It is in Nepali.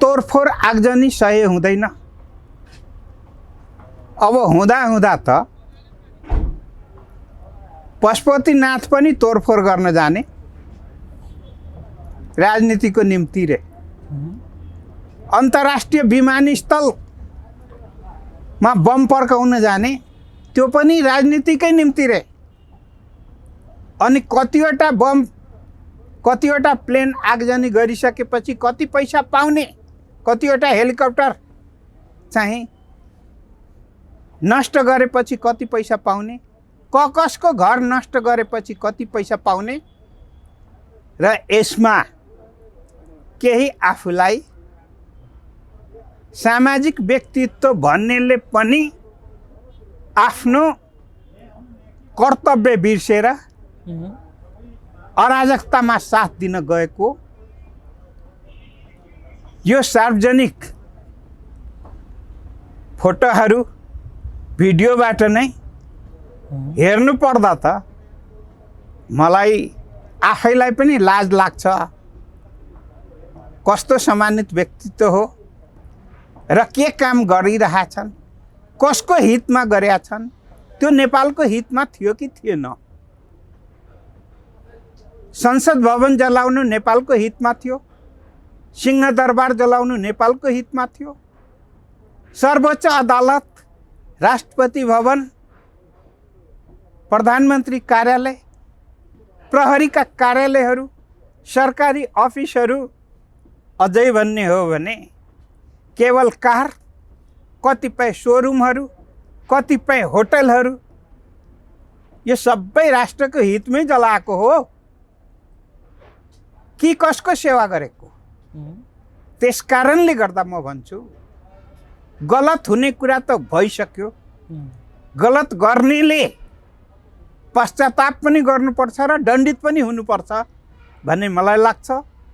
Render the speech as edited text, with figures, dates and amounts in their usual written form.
तोडफोड आगजनी सही हुँदैन। अब हुँदा हुँदा त पशुपतिनाथ पनि तोडफोड गर्न जाने राजनीतिको निम्ति रे। अन्तर्राष्ट्रिय विमानस्थलमा बम पड्काउन जाने त्यो पनि राजनीतिकै निम्ति रे। अनि कतिवटा बम कतिवटा प्लेन आगजनी गरिसकेपछि कति पैसा पाउने, कतिवटा हेलिकप्टर चाहिँ नष्ट गरेपछि कति पैसा पाउने, कसको घर नष्ट गरेपछि कति पैसा पाउने। र यसमा केही आफूलाई सामाजिक व्यक्तित्व भन्नेले पनि आफ्नो कर्तव्य बिर्सेर अराजकतामा साथ दिन गएको यो सार्वजनिक फोटोहरू भिडियोबाट नै हेर्नु पर्दा त मलाई आफैलाई पनि लाज लाग्छ। कस्तो सम्मानित व्यक्तित्व हो र के काम गरिरहेछन्, कसको हितमा गरेका छन्, त्यो नेपालको हितमा थियो कि थिएन। संसद भवन जलाउनु नेपालको हितमा थियो, सिंहदरबार जलाउनु नेपालको हितमा थियो, सर्वोच्च अदालत, राष्ट्रपति भवन, प्रधानमन्त्री कार्यालय, प्रहरीका कार्यालयहरू, सरकारी अफिसहरू, अझै भन्ने हो भने केवल कार, कतिपय सोरुमहरू, कतिपय होटलहरू, यो सबै राष्ट्रको हितमै जलाएको हो कि कसको सेवा गरेको। त्यस कारणले गर्दा म भन्छु गलत हुने कुरा त भइसक्यो। गलत गर्नेले पश्चाताप पनि गर्नुपर्छ र दण्डित पनि हुनुपर्छ भन्ने मलाई लाग्छ।